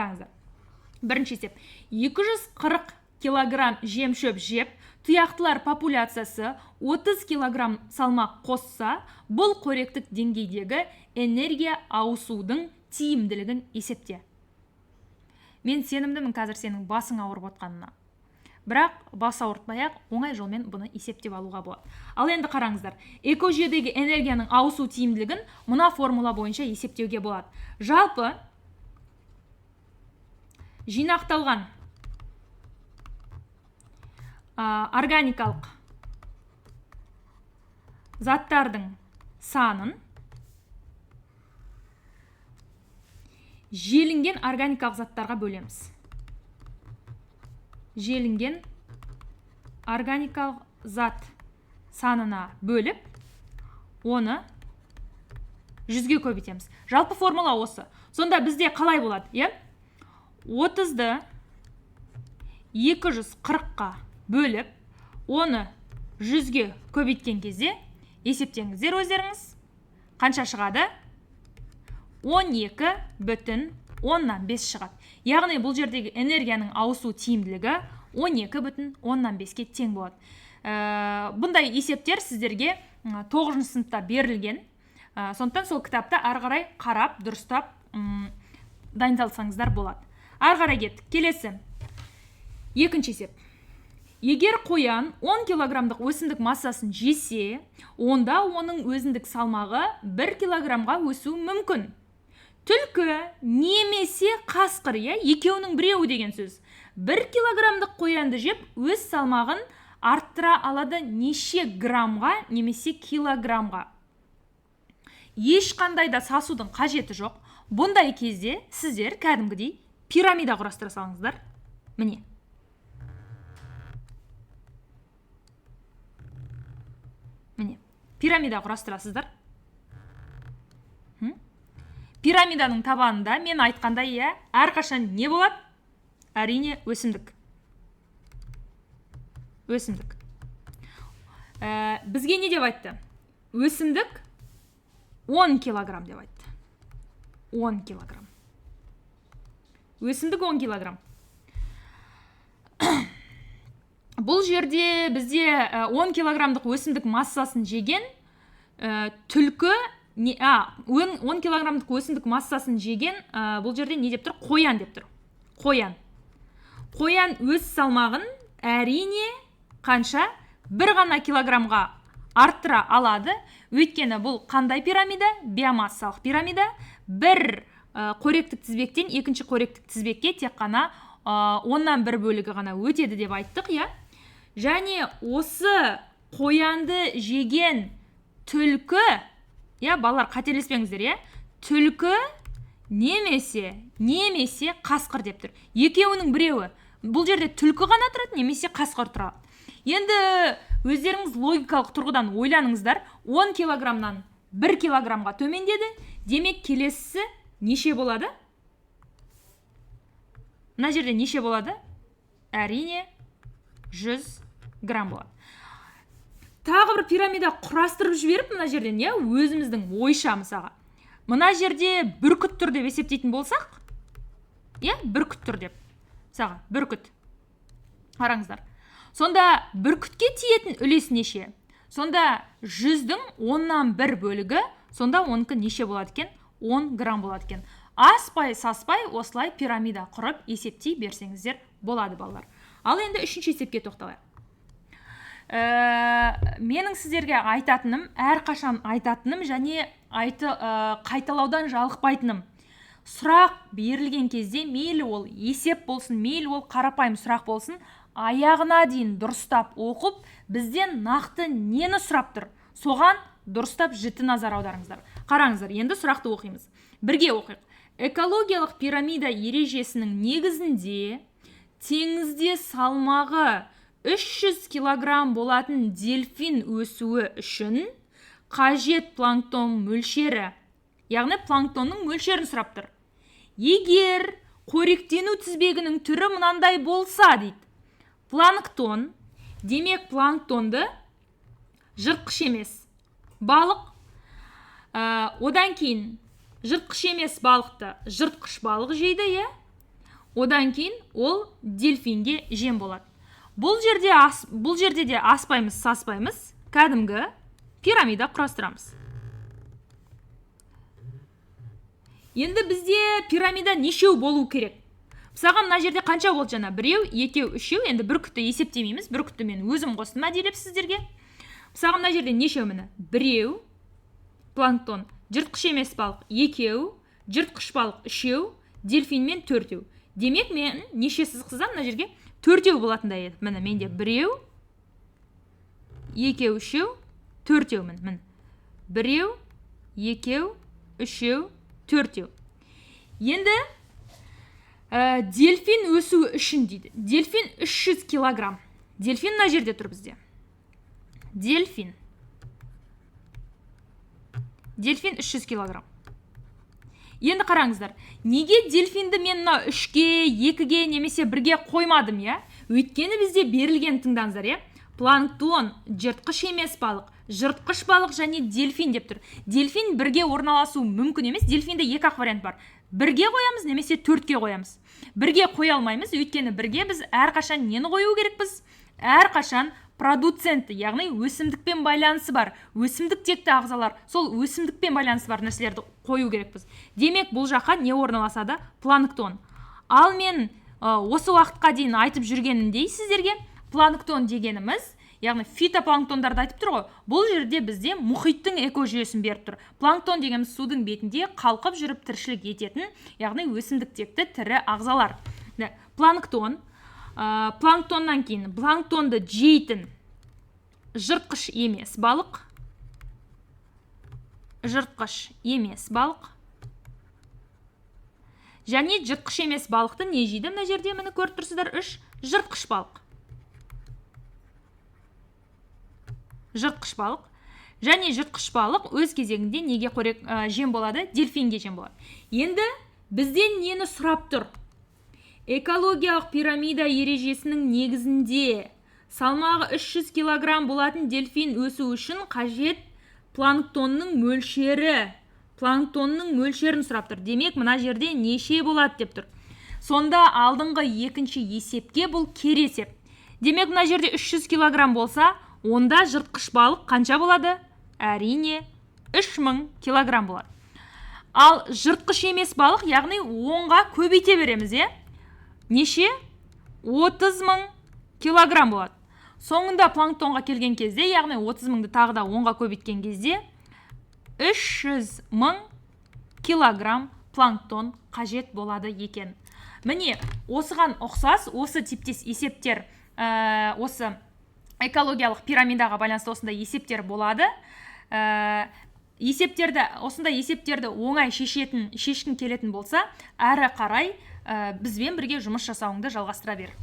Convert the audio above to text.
Қараңыздар. Бірінші есеп. 240 килограмм жем-шөп жеп, тұяқтылар популяциясы 30 килограмм салмақ қосса, бұл қоректік деңгейдегі энергия ауысудың тиімділігін есепте. Мен сенімдімін қазір сенің басың ауырып отқанына. Бірақ бас ауыртпай-ақ оңай жолмен бұны есептеп алуға болады. Ал енді қараңыздар, экожүйедегі энергияның ауысу тиімділігін мына формула бойынша есептеуге болады. Жалпы жинақталған органикалық заттардың санын желінген органикалық заттарға бөлеміз. Желінген органикалық зат санына бөліп, оны 100-ге көбейтеміз. Жалпы формула осы. Сонда бізде қалай болады, иә? 30-ды 240-қа бөліп, оны 100-ге көбейткен кезде есептеңіздер өздеріңіз. Қанша шығады? 12,5 шығады. Яғни бұл жердегі энергияның ауысу тиімділігі 12,5-ке тең болады. Бұндай есептер сіздерге 9 сыныпта берілген. Сондықтан сол кітапты ары қарай қарап, дұрыстап, дайындалсаңыздар болады. Ары қарай кеттік. Келесі. Екінші есеп. Егер қоян 10 килограммдық өсімдік массасын жесе, онда оның өзіндік салмағы 1 килограммға өсуі мүмкін. Түлкі немесе қасқыр, иә, екеуінің біреуі деген сөз. 1 килограммдық қоянды жеп, өз салмағын арттыра алады неше граммға немесе килограммға. Ешқандай да сасудың қажеті жоқ. Бұндай кезде сіздер кәдімгідей пирамида құрастыра салыңыздар. Міне. Міне. Пирамида құрастырасыздар. Пирамиданың табанында мен айтқандай, иә, әрқашан не болады? Әрине, өсімдік. Өсімдік. Бізге не деп айтты? Өсімдік 10 килограмм деп айтты. 10 килограмм. Өсімдік 10 килограмм. Бұл жерде бізде 10 килограммдық өсімдік массасын жеген түлкі, не, а, 10 килограммдық өсімдік массасын жеген, бұл жерде не деп тұр? Қоян деп тұр. Қоян. Қоян өз салмағын әрине қанша? 1 ғана килограммға арттыра алады. Өйткені бұл қандай пирамида? Биомассалық пирамида. Бір қоректік тізбектен екінші қоректік тізбекке тек қана оннан бір бөлігі ғана өтеді деп айттық, иә? Және осы қоянды жеген түлкі, иә, балалар қателеспеңіздер, иә? Түлкі немесе қасқыр деп тұр. Екеуінің біреуі. Бұл жерде түлкі ғана тұрады, немесе қасқыр тұрады. Енді өздеріңіз логикалық тұрғыдан ойланыңыздар. 10 килограммнан 1 килограммға төмендеді. Демек, келесісі неше болады? Мына жерде неше болады? Әрине, 100 грамм болады. Тағы бір пирамида құрастырып жіберіп мына жерден, иә, өзіміздің ойша мысалға. Мына жерде бүркіт тұр деп есептейтін болсақ, иә, бүркіт тұр деп. Мысалға, бүркіт. Қараңыздар. Сонда бүркітке тиетін үлес неше? Сонда жүздің оннан бір бөлігі, сонда оныкі неше болады екен? 10 грамм болады екен. Аспай, саспай осылай пирамида құрып есептей берсеңіздер болады, балалар. Ал енді үшінші есепке тоқталайық. Менің сіздерге айтатыным, әрқашан айтатыным және қайталаудан жалықпайтыным. Сұрақ берілген кезде, мейлі ол есеп болсын, мейлі ол қарапайым сұрақ болсын, аяғына дейін дұрыстап оқып, бізден нақты нені сұрап тұр, соған дұрыстап жіті назар аударыңыздар. Қараңыздар, енді сұрақты оқимыз. Бірге оқиық. Экологиялық пирамида ережесінің негізінде теңізде салмағы 300 килограмм болатын дельфин өсуі үшін қажет планктон мөлшері, яғни планктонның мөлшерін сұрап тұр. Егер қоректену тізбегінің түрі мынандай болса, дейді. Планктон, демек планктонды жыртқыш емес балық, одан кейін жыртқыш емес балықты жыртқыш балық жейді, иә? Одан кейін ол дельфинге жем болады. Бұл жерде де аспаймыз, саспаймыз, кәдімгі пирамида құрастырамыз. Енді бізде пирамида нешеу болу керек? Мысалға, мына жерде қанша болды жаңа? Біреу, екеу, үшеу. Енді бүркітті есептемейміз. Бүркітті мен өзім қостым әдейілеп сіздерге. Мысалға, мына жерде нешеу міне? Біреу, планктон, жыртқыш емес балық, екеу, жыртқыш балық, үшеу, дельфинмен төртеу. Демек, мен неше сызық сызамын мына жерге? Төртеу болатындай еді. Міне, менде біреу, екеу, үшеу, төртеу міне. Біреу, екеу, үшеу, төртеу. Енді дельфин өсуі үшін дейді. Дельфин 300 килограмм. Дельфин мына жерде тұр бізде. Дельфин. Дельфин 300 килограмм. Енді қараңыздар, неге дельфинді мен мына 3-ке, 2-ге немесе 1-ге қоймадым, иә? Өйткені бізде берілген, тыңдаңыздар, иә? Планктон, жыртқыш емес балық, жыртқыш балық және дельфин деп тұр. Дельфин бірге орналасу мүмкін емес. Дельфинде екі ақ вариант бар. Бірге қоямыз немесе төртке қоямыз. Бірге қоя алмаймыз, өйткені бірге біз әрқашан нені қою керекпіз? Әрқашан продуцентті, яғни өсімдікпен байланысы бар, өсімдік текті ағзалар, сол өсімдікпен байланысы бар нәрселерді қою керекпіз. Демек, бұл жаққа не орналасады? Планктон. Ал мен осы уақытқа дейін айтып жүргенімдей сіздерге, планктон дегеніміз, яғни фитопланктондарды айтып тұр ғой, бұл жерде бізде мұхиттың экожүйесін беріп тұр. Планктон дегеніміз судың бетінде қалқып жүріп тіршілік ететін, яғни өсімдік текті тірі ағзалар. Планктон, планктоннан кейін планктонды жейтін жыртқыш емес балық, жыртқыш емес балық. Және жыртқыш емес балықты не жейді? Мына жерде міне көріп тұрсыздар, 3 жыртқыш балық. Жыртқыш балық. Және жыртқыш балық өз кезегінде неге қорек жем болады? Дельфинге жем болады. Енді бізден нені сұрап тұр? Экологиялық пирамида ережесінің негізінде салмағы 300 килограмм болатын дельфин өсу үшін қажет планктонның мөлшері, планктонның мөлшерін сұрап тұр. Демек, мына жерде неше болады деп тұр. Сонда алдыңғы екінші есепке бұл кері есеп. Демек, мына жерде 300 килограмм болса, онда жыртқыш балық қанша болады? Әрине, 3000 килограмм болады. Ал жыртқыш емес балық, яғни 10-ға көбейте береміз, е? Неше? 30 000 килограмм болады. Соңында планктонға келген кезде, яғни 30 мыңды тағы да 10-ға көбейткен кезде 300 000 килограмм планктон қажет болады екен. Міне, осыған ұқсас, осы типтес есептер, осы экологиялық пирамидаға байланысты осындай есептер болады. Есептерді, осындай есептерді оңай шешкің келетін болса, әрі қарай бізбен бірге жұмыс жасауыңды жалғастыра бер.